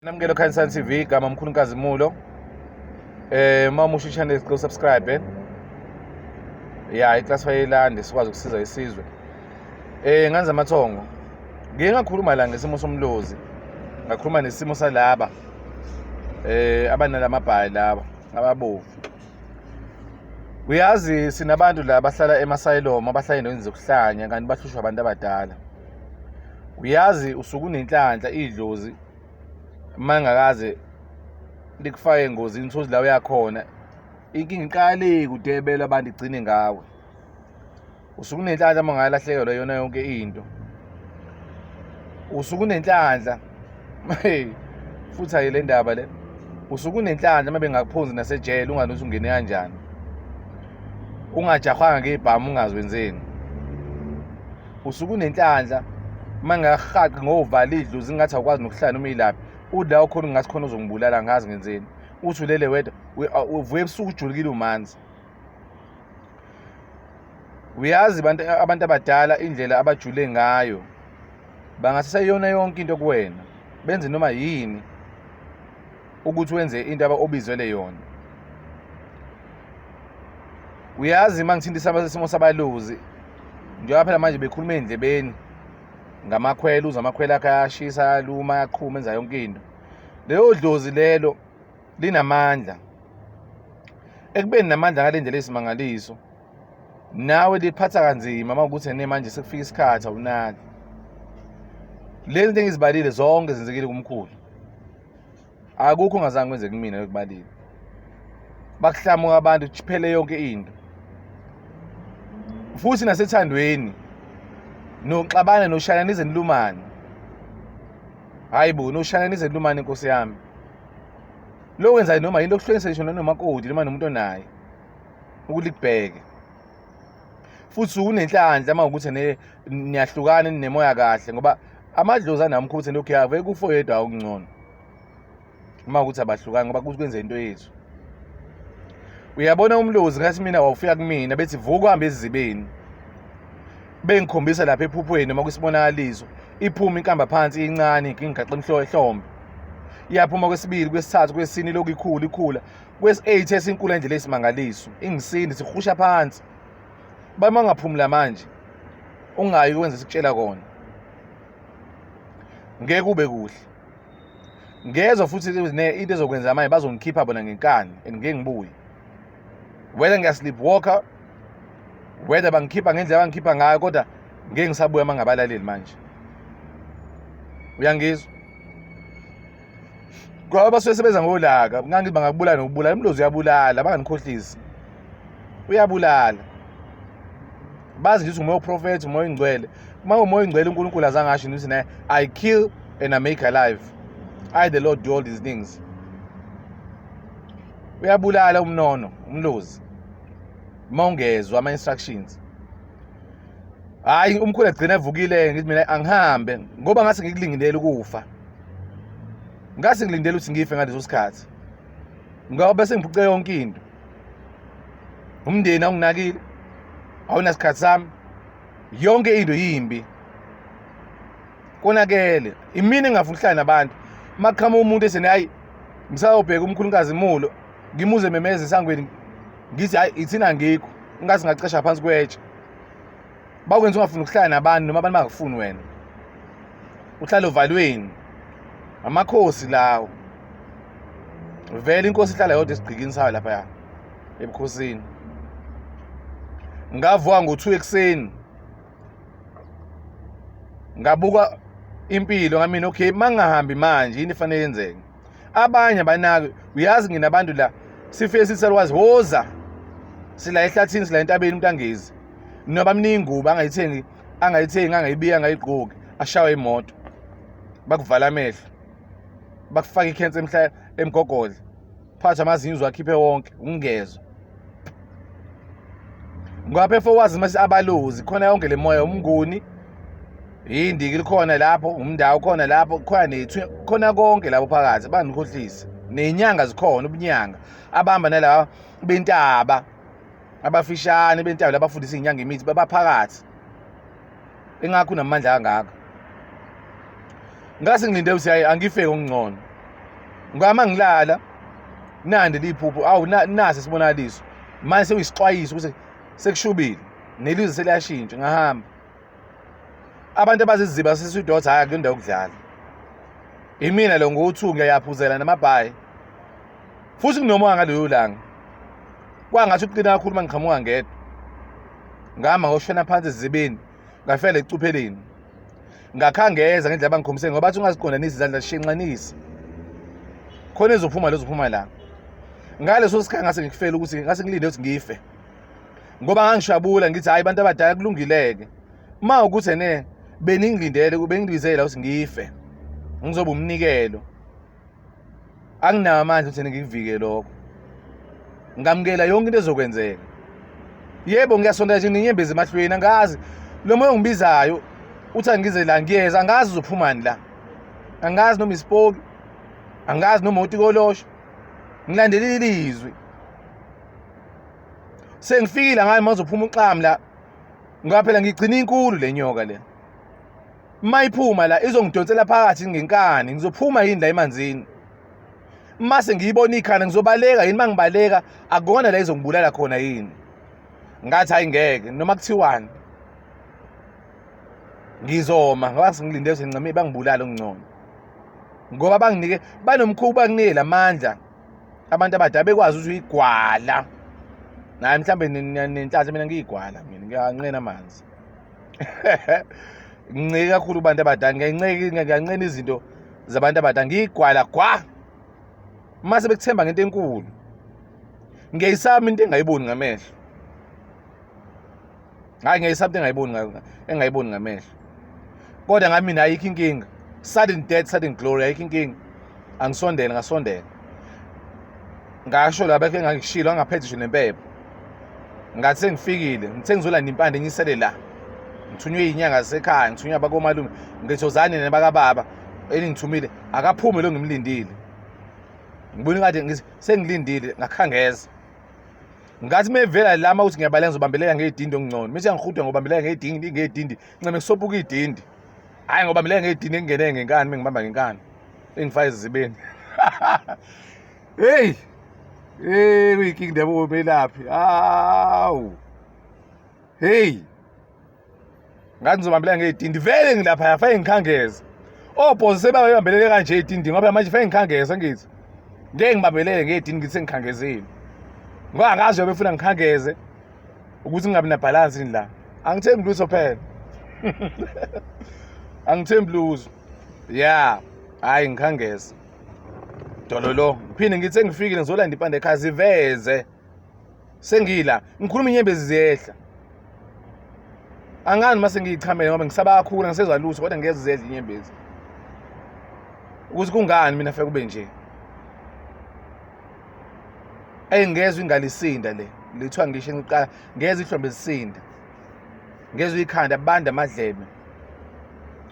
Namukelo Khanyisani TV, igama mkhulu Nkazimulo. Uma umusha channel sicela subscribe. Ya, iclass fayelande sikwazi ukusiza isizwe. Nganza amathongo. Ngike ngakhuluma la ngesimo somlozi. Ngakhuluma nesimo salaba abanalamabhayi laba ababovu. Uyazi sinabantu la abahlala emasayilom, abahlala endaweni zokuhlanya kanti bahlushwa abantu abadala. Uyazi usuke unenhlanhla idlozi mangakaze likufake engozini uthole la uyakhona inkinga iqale kudebela abantu igcine ngawe. Usuke unenhlanhla uma ungalahlekelwa yona yonke into. Usuke unenhlanhla hey futhi ayi le ndaba le. Usuke unenhlanhla uma bengakuphonsi nasejele ungazi ukuthi ungene kanjani. Ungajahwanga ngebhamu ungazi wenzeni. Usuke unenhlanhla uma ngingahaqi ngovala idlozi ngathi awukwazi nokuhlala noma ilaphi. Uthi la ukhona ngathi khona uzongibulala angazi ngenzeni. Uthi ulele wedwa uvuka ebusuku ujulukile umanzi. Uyazi abantu abadala indlela abajule ngayo bangasisa iyona yonke into kuwena benze noma yini ukuthi wenze into obizwele yona. Uyazi uma ngithinta isimo sabalozi njengoba phela manje bekhuluma ey'ndlebeni ngamakhwela, uzwa amakhwela akhe ayashisa, ayaluma, ayaqhuma, enza yonke into. Leyo dlozi lelo linamandla. Ekubeni namandla ngale ndlela eyisimangaliso, nawe liphatha kanzima uma kuwukuthi ene manje sekufika isikhathi awunaki. Lezi zinto engizibalile zonke zenzekile kumkhulu. Akukho ongazange kwenzeke kumina ekubalile. Bakuhlamuka abantu kuphele yonke into. Futhi nasethandweni noxabana noshayana nize nilumane. Hayi bo, noshayana nize nilumane Nkosi yami. Lo wenza noma yini lokuhlukanisa ngisho nomakoti noma nomuntu onaye ukuthi likubheke. Futhi unenhlanhla uma ukuthi niyahlukana ninemoya kahle ngoba amadlozi anamkhuthi lokhu yave kufo yedwa okungcono. Uma ukuthi abahlukani ngoba kuthi kwenze into yethu. Uyabona umlozi ngathi mina wawufika kumina bethi vuka uhambe ezizibeni. Bengikhombisa lapha ephuphweni noma kwisibonakaliso iphuma inkamba phansi incane ngingaxe emhlombe. Iyaphuma kwesibili, kwesithathu, kwesine lokhu ikhula ikhula. Kwesi-8 esinkulu endlela eyisimangaliso ingisindi sihusha phansi. Bama ungaphumula manje ungayi ukwenza sikutshela kona. Ngeke kube kuhle. Ngezwa futhi into ezokwenza manje bazongikhipha bona ngenkani and ngeke ngibuye. Whether ngiya sleepwalker, whether bangikhipha ngendlela abangikhipha ngayo kodwa ngeke ngisabuya uma ngabalaleli manje. Uyangizwa? Ngoba basuke sebenza ngolaka, ngangithi bangakubulala nokubulala, umlozi uyabulala, banganikhohlisi. Uyabulala. Bazi nje ukuthi umoya uprofethi, umoya oyingcwele. Uma umoya oyingcwele uNkulunkulu azange asho ukuthi naye I kill and I make alive. I the Lord do all these things. Uyabulala umnono, umlozi. Uma ungezwa ama instructions. Hayi umkhulu egcina evukile ngithi mina angihambe ngoba ngase ngikulindele ukufa. Ngase ngilindele ukuthi ngife ngaleso sikhathi. Ngoba bese ngiphuce yonke into. Umndeni awunginakile. Awunasikhathi sami. Yonke into yimbi. Konakele. Imini engafuni ukuhlala nabantu. Maqhamuka umuntu esene hayi ngisayobheka umkhulu Nkazimulo ngimuze memeza esangweni ngithi hayi ithina ngikho ngathi ngacesha phansi kwetshe. Bakwenza ungafuni ukuhlala nabantu noma abantu bangakufuni wena. Uhlala ovalweni. Amakhosi lawo. Vele inkosi ihlala yodwa esigqikini sayo lapha ebukhosini. Ngavuka ngo-2 ekuseni. Ngabuka impilo ngamina okay mangahambi manje yini efanele yenzeke. Abanye abanaki uyazi nginabantu la sifike sithi salukwazi woza sila ehlathini sila entabeni umuntu angezi noma bamnika ingubo angayithengi angayithengi angayibiya angayigqoki ashawe imoto bakuvala amehlo bakufaka ikhensa emhla emgogodla phatha amazinyo uzakhiphe wonke ungezwa ngoba phela wazi mase abalozi khona yonke le moya umnguni yindiki likhona lapho umndawo khona lapho khona nethu khona konke lapho phakathi banginikhohlise nezinyanga zikhona ubunyanga abahamba nalaba bentaba abafishane bentaba labafundisa izinyanga imithi babaphakathi engakho unamandla kangaka ngase ngilinde ukuthi hayi angifeke okungcono. Ngoba ngilala nandi liphupho awu nasi isibonakaliso manje sewuyisixwayiso ukuthi sekushubile nelizwe seliyashintsha ngahamba abantu abaziziba sesuyidotha hhayi akuyondawo yokudlala imina lo ngo-two ngiyayaphuzela namabhayi futhi kunomoya ngaleyo langa kwangathi ukuqina kakhulu uma ngiqhamuka ngedwa ngihamba ngoshona phansi ezizibeni ngafela ecupheleni ngakhangeza ngendlela abangikhombise ngoba bathi ungaziqondanisi izandla shinqanise khona ezophuma lezophuma la ngaleso sikhathi ngase ngikufela ukuthi ngase ngilinde ukuthi ngife ngoba ngangishabula ngithi hayi abantu abadala kulungileke uma ukuthi ene beningilindele bengibizela ukuthi ngife ngizoba umnikelo anginawo amandla ukuthi ngikuvike lokho ngamukela yonke into ezokwenzeka yebo ngiyasondela nje nginyembezi emahlweni angazi lo moya ongibizayo uthi angize la ngiyeza angazi uzophumani la angazi noma isipoki angazi noma utikolosho ngilandelile ilizwi sengifikile ngayo mazophuma uxamu la ngoba phela ngigcina inkulu le nyoka le mayiphuma la izongidonsela phakathi ngenkani ngizophuma yini la emanzini mase ngiyibona ikhanda ngizobaleka yini mangibaleka akukona la izongibulala khona yini ngathi hayi ngeke noma kuthiwani ngizoma ngoba sengilinde ukuthi ngincame bangibulale okungcono ngoba banginike banomkhuba banginike lamandla abantu abadala bekwazi ukuthi uyigwala naye mhlambe nenhlanhla mina ngiyigwala mina ngiyanqena amanzi ngincike kakhulu kubantu abadala ngiyanceka ngiyanqena izinto zabantu abadala ngiyigwala gwa uma sebekuthemba ngento enkulu ngiyayisaba into engayiboni ngamehlo hayi ngiyayisaba into engayiboni engayiboni ngamehlo kodwa ngami mina ayikho inkinga sudden death sudden glory ayikho inkinga angisondele ngasondela ngasho la bekhe ngangishilo angaphethe ngisho nempepho ngathi sengifikile ngithe ngizolanda impande ngisele la ngithunywe izinyanga zasekhaya ngithunywe abakomalume ngithozane nebakababa elingithumile akaphume lo ngimlindile ngibona kade ngithi sengilindile ngakhangeza ngathi mevela lama ukuthi ngiyabaleka ngizobambelela ngedindi okungcono mese ngihudwa ngobambelela ngedindi ngedindi ncame kusopuka idindi hayi ngobambelela ngedindi engingene ngenkani mengibamba ngenkani engifaka ezizibeni hey hey kuyinkinga ndiyabo melaphi hawu hey ngathi ngizobambelela ngey'tindi vele ngilapha fanele ngikhangeze obhozi sebabebambelele kanje ey'tindi ngoba manje fanele ngikhangeze ngithi ngeke ngibambelele ngey'tindi ngithi sengikhangezile ngoba angazi uyobe efuna ngikhangeze ukuthi ngingabi nabhalansi yini la angithembi lutho phela angithembi lutho ya hhayi ngikhangeze dololo ngiphinde ngithi sengifikile ngizolanda impande ekhaya ziveze sengila ngikhuluma inyembezi ziyehla angani uma sengiyichamele ngoba ngisaba kakhulu ngisezwa lutho kodwa ngeke ziyehla inyembezi ukuthi kungani mina feke kube nje engezwe ingalisinda le lithiwa ngisho ngiqala ngezwe ihlombe lisinda ngezwe ikhanda banda amadlebe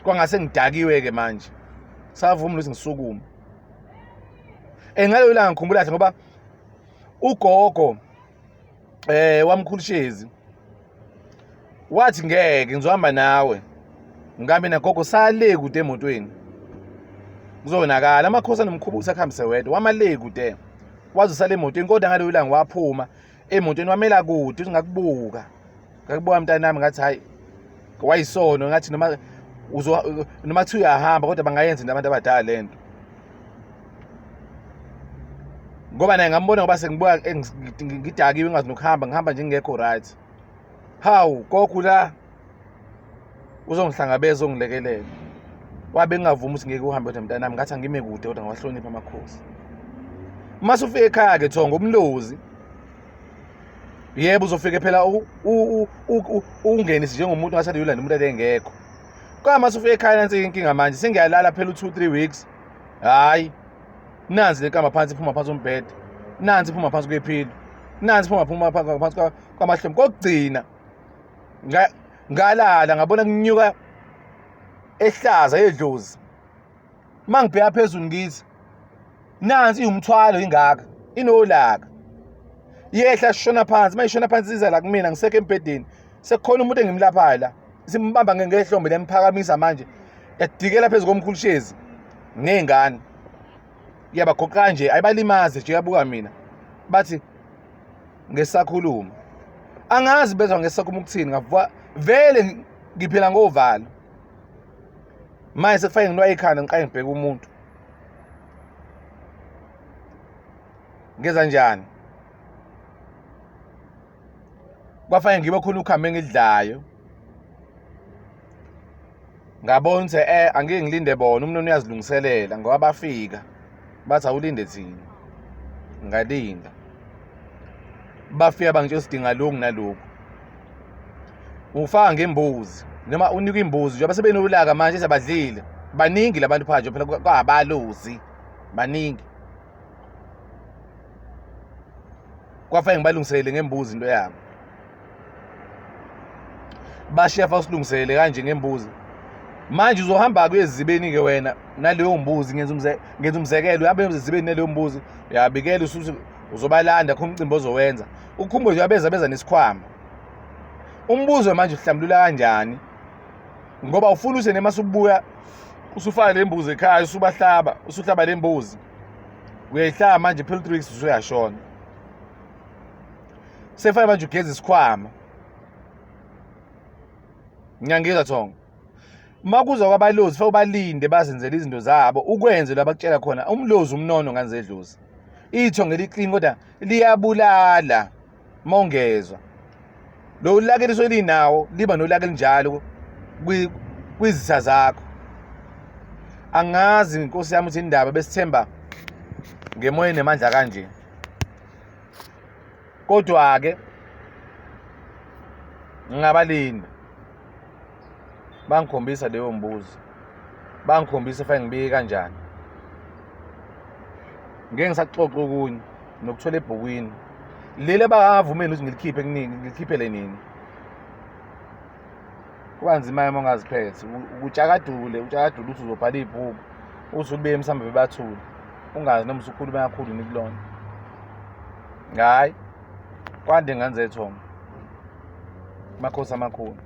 kwangase ngidakiwe ke manje savuma ukuthi ngisukume engaleyo langa ngikhumbula kahle ngoba ugogo wamkhulu Shezi wathi ngeke ngizohamba nawe ngihambe nagogo sale kude emotweni kuzonakala amakhosi anomkhuba ukuthi akuhambise wedwa wamale kude waze usale emotweni kodwa ngaleyo langa waphuma emotweni wamela kude uthi ngakubuka ngakubuka mntanami ngathi hayi wayisono ngathi noma uzo noma kuthiwa uyahamba kodwa bangayenza into abantu abadala lento ngoba naye ngambona ngoba sengibuka ngidakiwe ngazi nokuhamba ngihamba nje ngingekho right hawu gogo la uzongihlangabeza ongilekelela wabe ngingavumi ukuthi ngeke uhambe kodwa mntanami ngathi angime kude kodwa ngiwahlonipha amakhosi uma sufika ekhaya-ke thongo umlozi yebo uzofike phela ungenise njengomuntu ngathi uyolanda umuntu engekho kodwa uma sufika ekhaya nansi inkinga manje sengiyalala phela u-2 3 weeks hhayi nansi le nkamba phansi iphuma phansi umbhede nansi iphuma phansi kwephilo nansi iphuma phuma phansi kwamahlombe kokugcina ngalala ngabona kunyuka ehlaza yedlozi uma ngibheka phezulu ngithi nansi iwumthwalo ingaka inolaka yehla shona phansi uma ishona phansi iza la kumina ngisekho embhedeni sekukhona umuntu engimlaphayo la simbamba ngehlombe lemphakamisa manje yadikela phezu komkhulushezi ney'ngane Iyabagoqa kanje, ayibalimaze nje, uyabuka mina. Bathi ngesakhuluma. Angazi bezwa ngesakhuluma ukuthini, ngavuka vele ngiphila ngovalo. Manje sekufanele nginwaye ikhanda ngiqale ngibheke umuntu. Ngenza njani? Kwafanele ngibe khona ukhambe engidlayo. Ngabona ukuthi angeke ngilinde bona, umnunu uyazilungiselela ngoba bafika bathi awulinde thina. Ngalinda. Bafika bangitshela sidinga lokhu nalokhu. Ufaka ngembuzi noma unikwa imbuzi njengoba sebenolaka manje sebadlile. Baningi labantu phakathi phela kwabalozi baningi. Kwafanele ngibalungiselele ngembuzi into yabo. Bashiya fa usilungiselele kanje ngembuzi. Manje uzohamba kuyezibeni ke wena naleyo mbuzi, ngenza umzekelo, uhambe ezibeni naleyo mbuzi, uyabikela usuthi uzobalanda kho umcimbi ozowenza. Ukhumbule nje abeza beza nesikhwama. Umbuzo manje uhlambulula kanjani? Ngoba ufuna use nema subuya usufaka le mbuzi ekhaya, usubahlaba, usuhlaba le mbuzi. Uyayihlaba manje phela 3 weeks usuyashona. Sefake manje ugeza isikhwama. Ngiyangizwa Thongo. Uma kuza kwabalozi fanele ubalinde bazenzele izinto zabo, ukwenze la bakutshela khona. Umlozi umnono ngane zedlozi. Ithongo eliklini kodwa liyabulala mongezwa. Lo laka eliso linawo liba nolaka elinjalo kwizitha zakho. Angazi inkosi yami ukuthi indaba besithemba ngemoya enemandla kanje. Kodwa ke ngingabalinda bangikhombisa leyo mbuzi, bangikhombisa fanele ngibike kanjani. Ngeke ngisaxoxa okunye nokuthola ebhukwini leli abangavumeli ukuthi ngilikhiphe kuningi, ngilikhiphele nini. Kuba nzima uma ungaziphethe, utshakadule utshakadule uthi uzobhala ibhuku, uthi ulibuye emsamo bebathule, ungazi noma usukhuluma kakhulu yini kulona. Hhayi, kwande ngane zethongo, makhosi amakhulu.